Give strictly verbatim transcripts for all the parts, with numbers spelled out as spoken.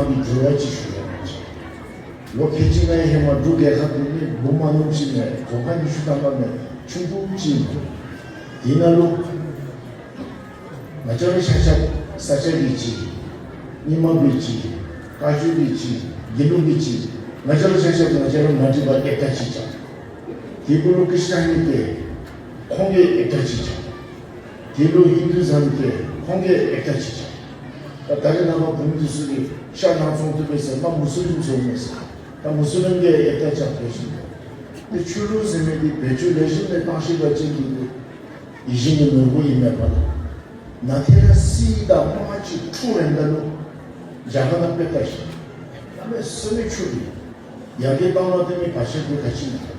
གི་འགྱུར་བ་ཅིག་ཞུ་ཡོད་པ་ཅིག། ལོ་ཁལ་གཅིག་ནང་ཧེ་མ་འབྲུག་རྒྱལ་ཁབ་འདི་ནི་འབུམ་མ་ནུམ་ཅིག་མེན། གོང་ཁ་ཉི་ཤུ་ཐམ་པ་མེན། ཆུང་ཀུ་ཅིག་ཨིན། དེ་ནང་ལུ་ང་བཅས་ར་ཆ་ཁྱབ་ས་སྐྱ་གི་གཅིག། རྙིང་མ་གི་གཅིག། བཀའ་བརྒྱུད་ཀྱི་གཅིག། དགེ་ལུགས་ཀྱི་གཅིག། ང་བཅས་ར་ཆ་ཁྱབ་ང་བཅས་ར་མ་འགྲིག་པ་ཨེབ་ད་ཅིག་ཅ། དེ་གུ་ལུ་ཀྲིསི་ཊན་ནི་ཏེ་ཁོང་གིས་ཨེབ་ད་ཅིག་ཅ། དེ་ལུ་ཧིན་དུ་ཛམ་ཏེ་ཁོང་གིས་ཨེབ་ད་ཅིག་ཅ། ད་ད་རེས་ནངས་པ་བུམོ་འདི་ཚུ་གིས་ཤ་ནང་བཙོང་བཏུབ་པས་ཟེར་མ་མུ་སི་ལིམ་བཙོང་མས་ཟེར། ད་མུ་སི་ལིམ་གིས་ཨེབ་ད་ཅིག་བེད་ཅིག་འདུག། ཏེ་ཆོས་ལུགས་ཟེར་མི་འདི་བེད་སྤྱོད་ལེགས་ཤོམ་སྦེ་བཏང་ཤེས་པ་ཅིན་འདི་ཡིད་བཞིན་གྱི་ནོར་བུ་ཨིན་མས་པ་ལགས། ནཱ་ཏེ་ར་སི་དང་མ་ཅིག་འཁྲུག་རན་ད་ལུ་རྒྱ་གར་ནང་དཔེ་ལྟ་ཤིག། གནམ་མེད་ས་མེད་འཁྲུག་སྟེ་ཡར་རྒྱས་བཏང་བ་དེ་མི་བར་ཆད་དེ་ག་ཅི་ཨིན་ན།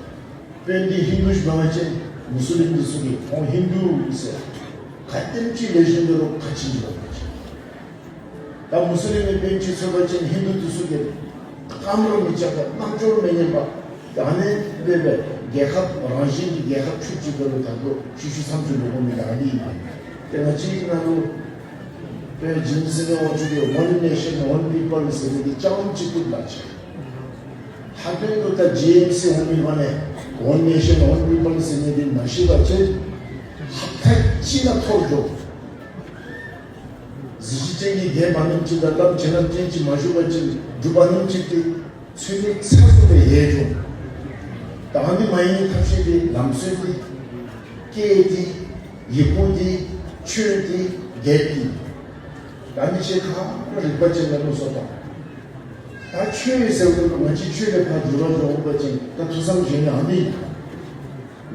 དཔོན་འདི་ཧིན་དུ་ཅིག་འབད་བ་ཅིན་མུ་སི་ལིམ་འདི་ཚུ་གིས་ཁོང་ཧིན་དུ་ཨིན་ཟེར་ག་དེམ་ཅིག་ལེགས་ཤོམ་འབད་རུང་ག་ཅི་ཨིན་ན། ད་མུ་སི་ལིམ་གྱི་དཔོན་ཅིག་ཚུད་པ་ཅིན་ཧིན་དུ་འདི་ཚུ་གིས་རྐངམ་ར་མི་བཅག་པར་རྣམ་ཅོ་ར་མི་ཉན་པར་ད་ཨ་ནི་སྦེ་སྦེ་རྒྱལ་ཁབ་རང་བཞིན་གྱི་རྒྱལ་ཁབ་ཕྱུགཔོ་ཅིག་འབད་རུང་ད་ལྟོ་ཤུལ་ཤུལ་མཚམས་སྦྱོར་འབད་དགོ་མི་ད་ཨ་ནི་ཨིན། ཏེ་ང་བཅས་ནང་ལུ་དཔོན་ཇི་མི་སི་ནི་དབང་ཕྱུག་གིས་One Nation One People ཟེར་མི་འདི་རྐྱངམ་གཅིག་པུ་ལགས་ཅི། ལྷག་པར་དུ་ད་ཇི་ཨེམ་སི་འོང་མི་ལས་One Nation One People ཟེར་མི་འདི་མ་ཤེས་པ་ཅིན་ཧབ་ཏ་གཅིག་ནང་འཐོར་འགྱོ། གཟི་བརྗིད་ཅན་གྱི་རྒྱལ་མ་ནུམ་ཅིག་དང་རླབས་ཆེན་རླབས་ཆེན་ཅིག་མ་ཞུ་བ་ཅིན་སྒྲུབ་པ་ནུམ་ཅིག་ཏེ་ཚུལ་མིན་ཚ་སུ་སྦེ་ཡལ་འགྱོ། ད་ཨ་ནི་མ་ཡལ་ཐབས་ཤེས་འདི་ལམ་སྲོལ་འདི་སྐད་འདི་ཡི་གུ་འདི་ཆོས་འདི་སྡེབ་འདི་ད་ཨ་ནི་ཅིག་ཁ་རིག་པ་ཅན་ལ་མནོ་བསམ་བཏང་། ད་ཆོས་ཟེརཝ་ད་ང་བཅས་ཆོས་ལས་ཕར་འགྱུར་བ་འགྱོ་འོང་པ་ཅིན་ད་ཐུགས་བསམ་བཞེས་ནི་ཨ་ནི་ཨིན།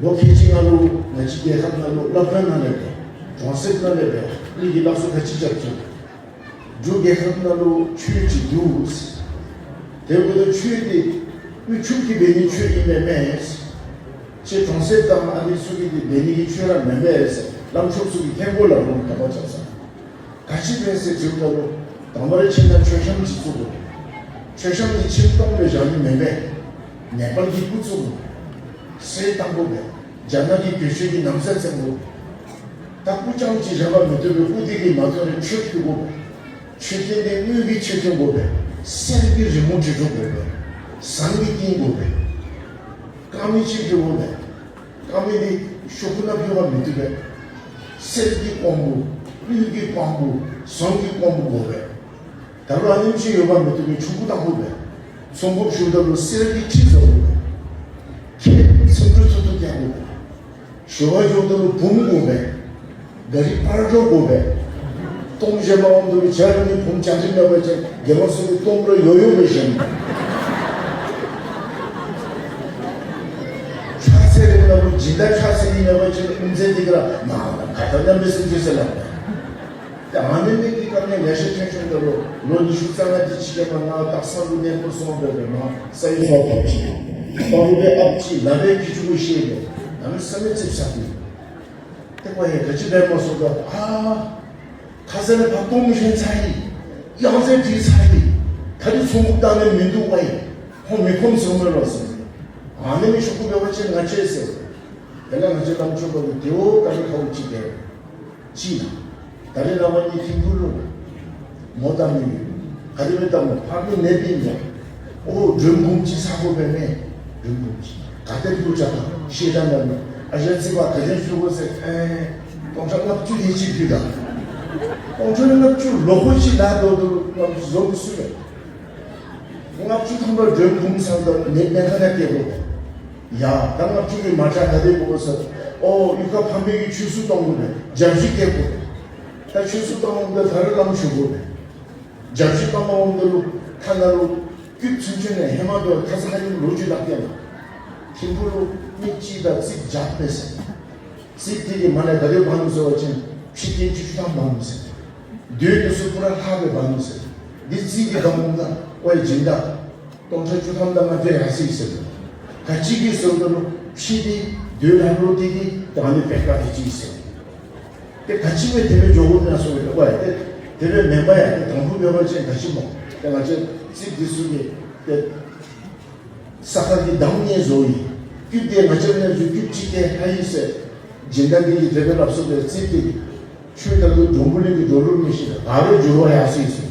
ལོ་ཁལ་གཅིག་ནང་ལུ་ང་བཅས་རྒྱལ་ཁབ་ནང་ལུ་སློབ་གྲྭ་ནང་ལས་འབད་གྲོང་གསེབ་ནང་ལས་འབད་མི་གིས་སླབ་སྲོལ་ག་ཅི་རྐྱབ་ཅི། འབྲུག་རྒྱལ་ཁབ་ནང་ལུ་ཆོས་ཅིག་འདུག། དེ་འབདཝ་ད་ཆོས་འདི་དབུལ་ཕྱུག་གིས་འབད་ནི་ཆོས་ཨིན་མས་མས། ཁྱེད་གྲོང་གསེབ་དང་ཨ་ནི་ཚུ་གིས་འདི་འབད་ནི་གི་ཆོས་ར་མེན་པས་ཟེར་བླམ་ཆོསཔ་ཚུ་གིས་མཁན་པོ་ལུ་རོགས་དགག་པ་རྐྱབ་ས། ག་ཅི་སྦེ་ཟེར་དྲིཝ་ད་ལུ་དང་པ་ར་ཁྱིམ་ནང་མཆོད་བཤམ་ཅིག་བཙུགས་དགོ། མཆོད་བཤམ་འདི་ཁྱིམ་སྟོང་སྦེ་བཞག་ནི་མེན་པས། ནེ་པཱལ་གྱི་སྐུ་བཙུགས་དགོ། གསེར་བཏང་དགོ་པས། རྒྱ་ནག་གི་གྱོན་ཆས་ཀྱི་ན་བཟའ་བཙེམ་དགོ། ད་སྐུ་རྐྱངམ་ཅིག་བཞག་པ་མི་བཏུབ་པས། སྐུ་འདི་གིས་མ་མཐོང་རུང་མཆོད་ཕུལ་དགོ་པས། མཆོད་རྟེན་འདི་དངུལ་གྱི་མཆོད་རྟེན་དགོ་པས། གསེར་གྱི་རི་མོ་བྲིས་དགོ་པས། ཟངས་ཀྱི་རྟེན་དགོ་པས། དཀར་མེ་ཅིག་བྲི་དགོ་པས། དཀར་མེ་འདི་ཤོག་གུ་ནང་ཕུལ་བ་མི་བཏུབ་པས། གསེར་གྱི་ཀོང་བུ་དངུལ་གྱི་ཀོང་བུ་ཟངས་ཀྱི་ཀོང་བུ་དགོ་པས། ད་རུང་ཨ་ནེམ་ཅིག་ཡོད་པ་མི་བཏུབ་པས། ཆུང་ཀུ་བཏང་དགོ་པས། ཚོགས་འགོ་ཞུཝ་ད་ལུ་གསེར་གྱི་ཁྲི་བཟོ་དགོ་པས། ཁྱེད་ཚེམ་དྲུབ་ཐུབ་ཐུབ་རྐྱབ་དགོ་པས། ཞོ་བ་འགྱོཝ་ད་ལུ་བུམོ་དགོ་པས། ག་རི་སྤར་སྒྲོག་དགོ་པས། གཏོརམ་བཞེས་པར་འོངམ་ད་ལུ་བྱ་རུང་ནི་བུམོ་བྱ་རིམ་མེད་པ་ཅིན་རྒྱལ་མོ་ཚུ་གིས་གཏོརམ་ར་ཡོ་ཡོ་སྦེ་བཞེས་ནི། ཕྱག་འཚལ་རིམ་ལ་ལུ་སྦྱིན་བདག་ཕྱག་འཚལ་ནི་མེད་པ་ཅིན་དབུ་མཛད་འདི་གིས་ར་མ་ན་ག་ད་ཉམས་པའི་སེམས་ཅན་ཟེར་སླབ་པས། ཏེ་ཨ་ནེམ་གྱི་དཀའ་ངལ་ལེ་ཤ་ཐོན་བྱུངམ་ད་ལུ་ལོ་ཉི་ཤུ་རྩ་ལྔ་འདི་ཅིག་ཁར་མར་ང་སྟག་ཚང་ལུ་གནས་སྤོ་སོང་སྦེ་སྦེ་མར་ས་ཡི་ས་ཐོབ་ཅི། སྤ་རོ་སྦེ་ཨཔ་ཅིག་ལག་པའི་ཁྱི་ཅུང་ཤེས་པས། གནམ་མེད་ས་མེད་ཙིགཔ་ཟ་སྟེ། ཏེ་ཁོ་ཡང་ག་ཅི་འབད་མ་ཚུགས་ད་ཨ་ཁ་ཙ་ལས་ཕར་གཏོརམ་བཞེངས་ཚར་ཡི། གཡང་རྫས་བྲིས་ཚར་ཡི། ད་རིས་ཚོགས་འགོ་བཏང་ནི་མིན་འདུག་པ་ཡི། ཁོང་མི་ཁོམ་ཟེར་མས་ལོ་ཟེར། ཨ་ནེམ་ཤོག་གུ་འབད་བ་ཅིན་ང་བཅས་ཟེར། དེ་ལས་ང་བཅས་བླམ་ཆོསཔ་གིས་དེ་བ་ག་ལས་ཁ་འུ་ཅིག་དེ་ཅིག་ལགས། ད་རེས་ནངས་པ་ངེའི་ཐིམ་ཕུག་ལུ་མོ་དང་མི་ཡོད། ག་དེ་སྦེ་བཏངམ་སྨོ། ཕར་མི་ནདཔ་ཨིན་ལོ། ཨོ་མགྲོནམ་བུམོ་ཅིག་ཟ་དགོ་པས་མས། མགྲོནམ་བུམོ་ཅིག་ག་དེ་ཕུལ་བྱ་དང་ཤེས་དྲགས་ནང་ལུ་ཨ་ཞང་རྩིག་པ་ག་དེ་ཕུལ་དགོ་ཟེར། ཨེ་སྟོང་ཕྲག་ལྔ་བཅུ་ལས་ཅིག་ཕུལ་ད། སྟོང་ཕྲག་ལྔ་བཅུ་ལོག་ཁོ་ཅིག་ལཱ་འབདཝ་ད་ལུ་ང་བཟོ་མི་ཚུགས་པས། ལྔ་བཅུ་ཐམ་པ་མགྲོནམ་བུམོ་ཟ་ད་ནད་མེད་ཁ་ནང་སྟེར་དགོ་པས། ཡ་ད་ལྔ་བཅུ་གིས་མ་དྲག་ག་དེ་དགོ་ཟེར། ཨོ་གཡུས་ཁ་ཕམ་པའི་གི་ཆོས་སྲུང་གཏང་དགོ་པས། རྒྱབ་བཤུད་སྟེར་དགོ་པས། ད་ཆོས་སྲུང་གཏང་འོངམ་ད་ད་རུང་བླམ་ཞུ་དགོ་པས། རྒྱབ་བཤུད་གཏང་འོངམ་ད་ལུ་ཐ་ན་ལུ་སྐུདཔ་ཚུན་ཆད་ནས་ཧེ་མ་འབད་ཁ་ཙ་ཁ་ཉིནམ་ལོ་རྒྱུས་ལགས་ཏེ་ལགས། ཐིམ་ཕུག་ལུ་མི་གཅིག་དང་རྩིགཔ་བརྒྱ་མས་ཟེར། རྩིགཔ་འདི་གིས་མ་ལས་ག་དེ་འབག་ནུག་ཟེར་བ་ཅིན་ཕྱི་རྟེན་བཅུ་བཅུ་ཐམ་འབག་ནུག་ཟེར། རྡོ་འདི་ཚུ་པུ་ར་ལྷག་སྦེ་འབག་ནུག་ཟེར། འདི་རྩིགཔ་གིས་འབག་འོངམ་ད་ཨོ་ཡ་སྦྱིན་བདག་སྟོང་ཕྲག་བཅུ་ཐམ་དང་ལྔ་བརྒྱ་ཡར་སོ་ཡི་ཟེར། ག་ཅི་གིས་ཟེརཝ་ད་ལུ་ཕྱི་འདི་རྡོ་ལྷག་ལུ་སྟེར་ཏེ་ད་ཨ་ནི་པད་དཀར་འདི་ཅིག་ཟེར། ཏེ་ག་ཅི་སྦེ་དེ་སྦེ་འགྱོ་དགོཔ་ཨིན་ན་ཟེར་བ་ཅིན་ཏེ་དེ་སྦེ་མེན་པ་ཡ། ཏེ་དང་ཕུ་འབད་བ་ཅིན་ག་ཅི་སྨོ། ཏེ་ང་བཅས་རྩིགཔ་འདི་ཚུ་གིས་ཏེ་ས་ཁ་གི་འདམ་ནང་བཟོ་ཡི། སྐུདཔ་འདི་ང་བཅས་ནང་བཟུམ་སྐུདཔ་ཅིག་སྟེར་ཧ་ཡི་ཟེར། སྦྱིན་བདག་འདི་གིས་དེ་སྦེ་སླབ་སོང་པས། རྩིགཔ་འདི་གིས་ཁྱོད་ད་ལྟོ་འབྲོང་བུ་གླིང་གི་འབྲོག་ལུག་མི་ཤེས་ད་ག་ར་འགྱུར་བ་ཡར་སོ་ཡི་ཟེར།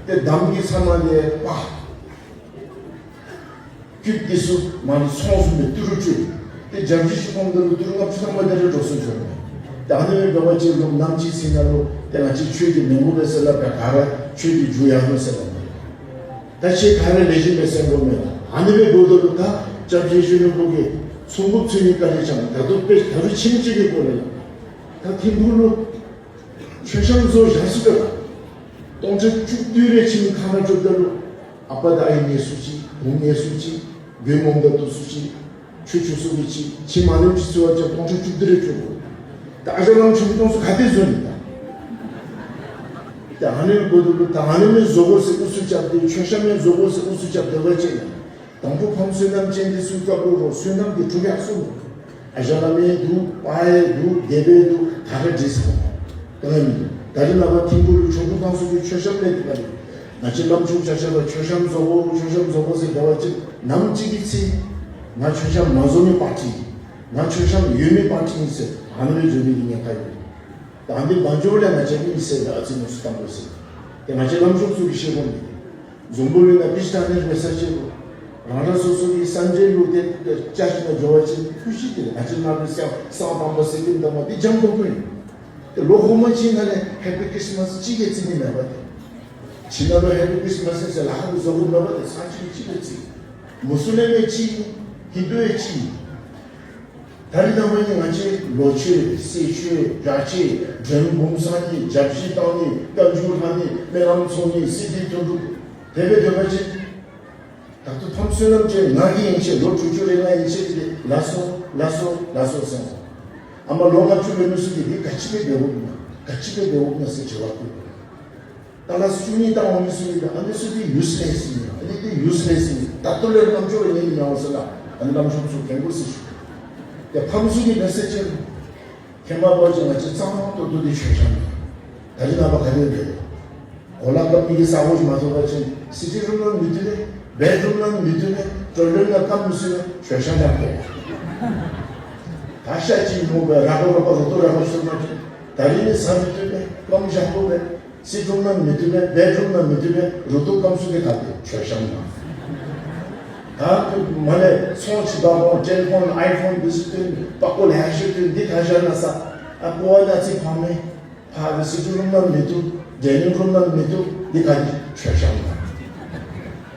ཏེ་འདམ་གྱི་ཚང་མ་ལས་པ་ཀིབ་འདི་ཚུ་མར་ཚོང་བཟུམ་སྦེ་ཏི་རུ་སྤྲོད། ཏེ་རྒྱབ་ཅིག་ཤུལ་ཁོང་དེ་ལུ་ཏི་རུ་ལྔ་བཅུ་ཐམ་པ་དེ་རེ་འགྲོ་སོང་ཤོར་མས། ཏེ་ཨ་ནི་སྦེ་འབད་བ་ཅིན་ལོག་ནམ་ཅིག་ཚེ་ནང་ལུ་ཏེ་ང་བཅས་ཁྱོད་ཀྱི་མི་དགོ་པས་ཟེར་སླབ་པས། ག་ར་ཁྱོད་ཀྱི་རྒྱུ་ཡར་སོང་ཟེར་སླབ་མས། ད་ཁྱོད་ག་ར་ལེགས་ཤོམ་སྦེ་གསན་དགོ་མེན་ན། ཨ་ནི་སྦེ་འབདཝ་ད་ལུ་ད་སྐྱབས་རྗེ་ཡིད་བཞིན་ནོར་བུ་གིས་ཚོང་འགུགས་ཚུ་ནི་ག་ར་ཅང་ད་ལྟོ་དཔེ་ད་རུང་ཕྱིན་ཅི་གི་སྐོར་ལས་ད་ཐིམ་ཕུག་ལུ་མཆོད་བཤམས་བཟོ་བཞག་ས་ད་སྟོང་ཕྲག་བཅུ་བདུན་རེ་ཁྱིམ་ཁང་ནང་བཅུགཔ་ད་ལུ་ཨ་པ་དང་ཨའི་ངལ་གསོ་ཅིག་བུམོ་ངལ་གསོ་ཅིག་རྒྱུ་མང་དྲགས་བཏོག་ས་ཅིག་ཆུ་ཆུ་སོ་གི་ཅིག་ཁྱིམ་མ་ལེགས་ཅིག་བཟོ་བ་ཅིན་སྟོང་ཕྲག་བཅུ་བདུན་རེ་བཅུག་དགོ། ད་ཨ་ཞང་ལམ་ཆུང་ཀུ་ཚུ་ག་ཏེ་བཟོ་ནི་ད། ད་ཨ་ནི་འབདཝ་ད་ལུ་ད་ཨ་ནི་མི་བཟོ་དགོ་ཟེར་ཨུ་ཚུགས་རྐྱབ་སྟེ་མཆོད་བཤམས་མི་བཟོ་དགོ་ཟེར་ཨུ་ཚུགས་རྐྱབ་སྟེ་འབད་བ་ཅིན་དང་ཕུ་ཕམ་བསོད་ནམས་ཅན་འདི་ཚུ་སྐབས་ལུ་རོགས་བསོད་ནམས་ཀྱི་གྲུབ་ཡག་སོང་། ཨ་ཞང་བླ་མའི་འདུག་པའི་འདུག་སྡེ་པའི་འདུག་ད་ག་འདྲས་སོང་། ད་ཨ་ནི་ད་རིས་ནངས་པ་ཐིམ་ཕུག་ལུ་ཆོ་ག་བཏང་ས་གི་མཆོད་བཤམས་ལས་འདི་ག་རེ། ང་བཅས་བླམ་ཆོསཔ་ཆ་ཁྱབ་ལུ་མཆོད་བཤམས་བཟོ་དགོ་མཆོད་བཤམས་བཟོ་དགོ་ཟེར་འབད་བ་ཅིན་ནམ་ཅིག་གི་ཚེ་ང་མཆོད་བཤམས་མ་བཟོ་མི་པར་ཊི་ང་མཆོད་བཤམས་ཡོད་མི་པར་ཊི་ཨིན་ཟེར་ཨ་ནི་སྦེ་བཟོ་ནི་གི་ཉེན་ཁ་ཡོད། ད་ཨ་ནི་འབད་འགྱོཝ་ལས་ང་བཅས་ཀྱིས་ཨིན་ཟེར་ཨ་ཙི་མནོ་བསམ་བཏང་དགོ་ཟེར། ཏེ་ང་བཅས་བླམ་ཆོསཔ་ཚུ་གིས་ཤེས་དགོ་མི་འཛམ་བུ་གླིང་ནང་པིསྟ་ནི་མེད་ས་ཅིག་ལུ་རང་རང་སོ་སོ་གི་སངས་རྒྱས་ལུ་ཏེ་ཏེ་བཅར་ཞིནམ་ལས་འགྱོ་བ་ཅིན་ཐུགས་རྗེ་ཏེ་ང་བཅས་ནང་ལུ་ས་སང་དང་པ་སེ་ཀེན་དང་པ་འདི་འཇམ་ཏོང་ཏོ་ཨིན། ཏེ་ལོ་ཧོ་མ་ཅིག་ནང་ལས་ཧེ་པི་ཁྲིསི་མཱས་ཅིག་གིས་བརྩི་ནི་མེད་པ་ཏེ། ཁྱིམ་ནང་ལུ་ཧེ་པི་ཁྲིསི་མཱས་ཟེར་ལཱ་ཁག་བཟོ་དགོཔ་མེད་པ་ཏེ་ཚར་གཅིག་གིས་ཅིག་གིས་བརྩི། མུ་སི་ལིམ་གྱིས་ཅིག་ཧིན་དུ་གིས་ཅིག་ད་རིས་ནངས་པ་ནི་ང་བཅས་ལོ་མཆོད་ཟས་མཆོད་དགྲ་བཅོམ་སྒྲོལ་མ་བུམ་བཟང་ནི་བརྒྱ་བཞི་བཏང་ནི་བཀའ་འགྱུར་ལྷག་ནི་སྨོན་ལམ་ཚོགས་ནི་སི་ཌི་དོན་གྲུབ་དེ་སྦེ་སྡོད་པ་ཅིན་ད་ལྟོ་ཕམ་བསོད་ནམས་ཅན་ང་གིས་ཡན་ཆད་ལོ་དྲུག་ཅུ་རེ་ལྔ་ཡན་ཆད་ཀྱི་ལགས་སོ་ལགས་སོ་ལགས་སོ་ཟེར། ཨ་མ་ལོ་ལྔ་བཅུ་རེ་མི་ཚུ་གིས་འདི་ག་ཅི་སྦེ་འབདཝ་ཨིན་ན་ག་ཅི་སྦེ་འབདཝ་ཨིན་ན་ཟེར་དྲི་བ་བཀོད། ད་ལགས་སོ་བཅུ་གཉིས་བཏང་འོང་མི་ཚུ་གིས་ཨ་ནི་ཚུ་འདི་ཡུས་ལེསི་ཨིན། ཨ་ནི་འདི་ཡུས་ལེསི་ཨིན། ད་ལྟོ་ལས་རྣམ་ཅོ་ར་ཉན་ནི་མི་འོང་ཟེར་ལགས། ཨ་ནི་རྣམ་ཅོ་ཚུ་གྱོན་དགོ་ཟེར་ཞུ། ཏེ་ཕམ་ཚུ་གི་མེ་སེཇ་ཅིག་ཁྱེད་མ་འབད་བ་ཅིན་ང་བཅས་གཙང་ཏོག་ཏོ་འདི་མཆོད་བཤམས་ཨིན། ད་རིས་ནངས་པ་ག་དེ་སྦེ་གོ་ལ་བཀབ་ནི་གི་ས་གོ་ཅིག་མ་ཐོབ་པ་ཅིན་སི་ཊིང་རུམ་ནང་མི་བཏུབ་པས། བེཌ་རུམ་ནང་མི་བཏུབ་པས། ཊོའི་ལེཊ་ནང་བཀབ་མི་ཚུགས་པས། མཆོད་བཤམས་ནང་བཀབ། ད་ཤ་ཅིག་ཉོ་སྦེ་ར་བོ་ར་བོ་རུ་ཏོ་ར་བོ་ཟེར་མ་ཅིག་ད་རིས་ནི་ཟ་མི་བཏུབ་པས། བཀབ་བཞག་དགོ་པས། སི་ཊིང་རུམ་ནང་མི་བཏུབ་པས། བེཌ་རུམ་ནང་མི་བཏུབ་པས། རུ་ཏོ་བཀབ་ས་འདི་ག་ཏེ་མཆོད་བཤམས་ནང་། ད་མ་ལས་ཚོང་ཅིག་འབག་འོང་ཊེ་ལི་ཕོན་ཨའི་ཕོན་འདི་ཚུ་བཏོན་པགས་ཀོ་ལེ་ཤ་བཏོན་འདི་ད་བཞག་ན་ས་ཨ་ཀོ་བ་ནང་ཅིག་ཕམ་མས། ཕར་སི་ཊིང་རུམ་ནང་མི་བཏུབ། ཌའི་ནིང་རུམ་ནང་མི་བཏུབ། འདི་ག་ཏེ་མཆོད་བཤམས་ནང་།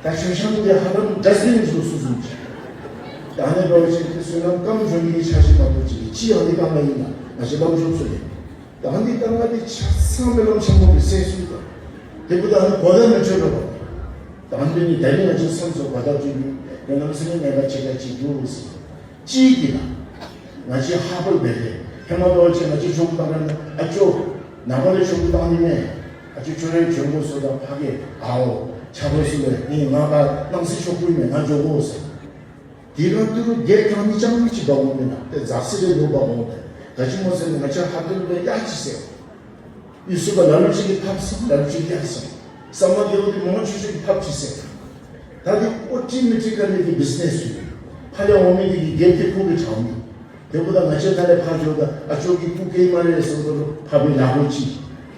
ད་མཆོད་བཤམས་འདི་ཧ་ལམ་ཌསཊ་བིན་བཟོ་ཚུགས་ཚུགས་ཅིག་ད་ཨ་ནི་འབད་བ་ཅིན་ཏེ་བསོད་ནམས་སྐམ་འགྱོ་ནི་གི་འཆར་གཞི་མ་གཏོགས་ཅིག་ཅིག་ཨ་ནི་ག་མ་ཨིན་ན་ང་བཅས་བླམ་ཆོསཔ་ཚུ་ལས། ད་ཨ་ནི་ག་ང་འདི་ཆ་ཚང་སྨོན་ལམ་ཆེན་པོ་འདི་སེལ་ཚུགས་ད། དེ་འབདཝ་ད་ཨ་ནི་གོ་བརྡ་མི་འཕྲོད་པས། ད་ཨ་ནི་འདི་ནི་ད་རིས་ང་བཅས་བསམ་ཚུགས་གོ་བརྡ་སྤྲོད་ནི་ཡང་ནམ་ཟེར་ན་ང་བཅས་ཀྱིས་ཅིག་འགྱོ་འོང་ཟེར། གཅིག་གིས་ན་ང་བཅས་ཧཱ་པ་འབད་དེ་ཧེ་མ་འབད་བ་ཅིན་ང་བཅས་ཆོ་ག་བཏང་རན་ཨ་ཅོ་ནངས་པ་ལས་ཆོ་ག་བཏང་ནི་མས། ཨ་ཅོ་ཁྱོད་ར་བྱོན་དགོ་ཟེརཝ་ད་ཕ་གིས་ཨའོ་ཆ་རོགས་ཚུ་ལས་ནི་ང་ག་སྣང་སྲིད་ཆོ་ག་ཨིན་མས། ང་འགྱོ་དགོ་ཟེར། དེ་སྒང་ཏི་རུ་རྒྱབ་དྲང་ནི་རྐྱངམ་ཅིག་འབག་འོང་མེན་ན། ཏེ་ཛར་སི་རེ་ལུ་འབག་འོང་ཏེ་ག་ཅི་སྨོ་ཟེར་ན་ང་བཅས་ཧ་ཏི་རུ་ལས་གཡག་ཅིག་བསད། ཨིན་ཟེརཝ་ད་ལ་ལུ་ཅིག་གིས་ཕབ་ཟེར། ལ་ལུ་ཅིག་གཡག་ཟེར། ས་མ་དེ་བ་དེ་མང་ཆེ་ཤོས་ཀྱིས་ཕབ་ཅི་ཟེར། ད་འདི་ཨོ་ཊི་མི་ཊི་ཀ་ལི་གི་བིཛི་ནེསི་ཨིན། ཕར་ལས་འོང་མི་འདི་གིས་རྒྱབ་ཀྱི་ཁོ་གིས་དྲང་མི། དེ་འབདཝ་ད་ང་བཅས་ནཱ་ལས་ཕར་འགྱོཝ་ད་ཨ་ཅོ་གིས་རྐུ་བཀལ་སྨ་རེ་ཟེརཝ་ད་ལུ་ཕར་སྦེ་ལག་པ་ཅིག་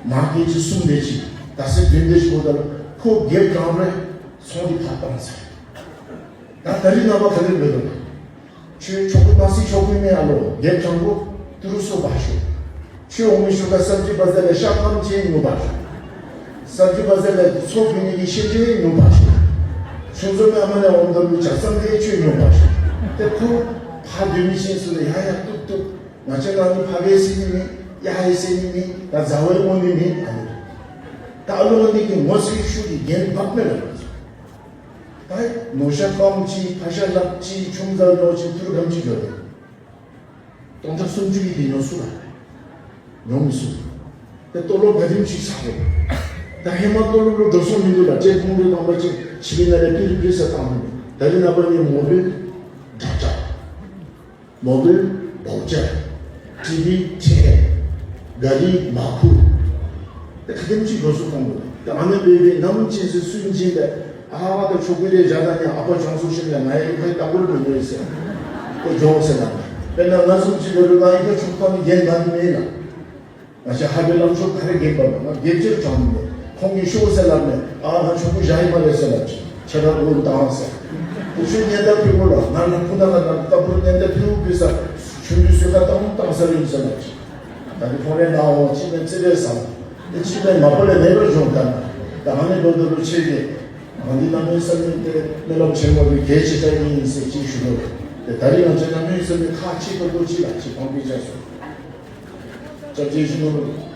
མར་བཀལ་ཅིག་གསུམ་དེ་ཅིག་ད་ཟེར་བདུན་དེ་ཅིག་འབདཝ་ད་ལུ་ཁོ་རྒྱབ་དྲང་རུང་ཚོང་འདི་ཕར་བཏང་ཚར། ད་ད་རིས་ནངས་པ་ག་དེ་འབད་དོ་ན། ཁྱོད་ཆོ་ག་གནང་སའི་ཆོ་ག་མེན། ཨ་ལོ་རྒྱབ་དྲང་དགོ། ཏི་རུ་ཚུ་འབག་ཤོག། ཁྱོད་འོང་མི་ཤུལ་ཁར་སབ་ཇི་བ་ཛར་ལས་ཤ་སྐམ་ཅིག་ཉོ་འབག་ཤོག། སབ་ཇི་བ་ཛར་ལས་ཚོད་བུད་ནི་གི་ཤིང་འབྲས་ཉོ་འབག་ཤོག། ཆུང་བཙུན་མའི་ཨ་མ་ལས་འོངམ་ད་ལུ་ཇ་ཚམ་དེ་ཁྱོད་ཉོ་འབག་ཤོག། ཏེ་ཁོ་ཕར་སྡོད་མི་ཅིག་ཚུ་ལས་ཡར་ཡར་བཏུབ་བཏུབ། ང་བཅས་ནང་ནི་ཕར་སྦེ་ཟེར་ནི་མེད། ཡར་ཡར་ཟེར་ནི་མེད། ད་ཟ་བར་འོང་ནི་མེད། ཨ་ནི་ད་ཨ་ལོ་འདི་གིས་ངོ་ཚ་ཤུགས་ཀྱིས་འགན་འབག་མེད་ལགས། ད་ནོར་ཤ་སྐམ་ཅིག་ཕག་ཤ་ལག་ཅིག་ཆུམ་ཟ་ནོར་ཅིག་ཐུར་སྐམ་ཅིག་འགྱོ་རུང་སྟོང་ཕྲག་སུམ་ཅུ་གི་དེ་ཉོ་ཚུགས་ལགས། ཉོ་མི་ཚུགས། ད་ལྟོ་ལོ་བ་དིམ་ཅིག་ཚར་རུང་། ད་ཧེ་མ་ལྟོ་ལོ་ལུ་འགྲོ་སོང་མིན་འདུག་ལགས། ཅེ་ཕུང་རེ་བཏང་པ་ཅིན་ཕྱི་གི་ནང་ལས་པི་རི་པི་རི་ཟེར་བཏང་མི་འདུག། ད་རིས་ནངས་པ་ནི་མོ་བིལ་དྲག་ཆ། མོ་བིལ་བའུ་ཅར། ཊི་བི་ཁྲལ། ག་རི་མར་ཁུ། ཏེ་ག་དེམ་ཅིག་འགྲོ་སོང་གཏང་དགོ། ཏེ་ཨ་ནི་སྦེ་སྦེ་ནམ་ཅིག་ཟེར་སུན་འབྱིན་པས། ཨ་ཕ་ད་ཆོ་ག་ལས་བཞག་ད་ནི་ཨ་ཕ་བྱང་སོང་ཞིནམ་ལས་ང་ཡང་ཨི་ཁར་ལྟ་སྐོར་མི་འགྱོ་ཟེར། ཁོ་འགྱོ་ཟེར་ན། དཔེར་ན་ང་བཟུམ་ཅིག་འབད་རུང་ང་ཨི་ཁར་ཆོ་ག་གཏང་ནི་འགན་ད་ནི་མེད་ལགས། ང་བཅས་ཧཱ་པའི་བླམ་ཆོསཔ་ག་ར་རྒྱབ་འབག་མས། ང་རྒྱབ་ཅིག་ར་དྲང་མི་མེད། ཁོང་གིས་ཤོག་ཟེར་སླབ་མས། ཨ་ང་ཆུང་ཀུ་བཞག་ཡི་སྨ་རེ་ཟེར་སླབ་ཅི། ཁྱོད་ར་ལོག་བཏང་ཟེར། ཁོ་ཚུ་ཉེན་བརྡ་ཕུལ་དགོ་ལགས། ང་ལུ་སྤུ་ན་ཁ་ནང་ལྟ་བུར་ཉེན་བརྡ་ཕུལ་བུ་ཕུལ་ས། ཆུང་དུས་སུ་ཁ་བཏང་བཏང་ས་ཨིན་ཟེར་སླབ་ཅི། ད་ནི་ཁོང་རའི་ནང་འོང་ཅི་མེན་ཙི་རེ་ཟ། ཏེ་ཅི་མེན་མ་པ་ལས་མེད་པར་འགྱོ་ད་ན། ད་ཨ་ནི་ལོ་ད་ལུ་ཆེ་གེ། ང་འདི་གནམ་མེད་ས་མེད་ཏེ་སྨོན་ལམ་ཆེན་མོ་གི་གལ་ཆེ་དྲགས་ཨིན་ཟེར་ཅིག་ཞུ་དོ། ཏེ་ད་རིས་ང་བཅས་གནམ་མེད་ས་མེད་ཁག་ཆེ་ཏོག་ཏོ་ཅིག་ལགས། ཅིག་ཕངས་པའི་རྒྱ་སོ། སྐྱབས་རྗེ་ཆེན་པོ་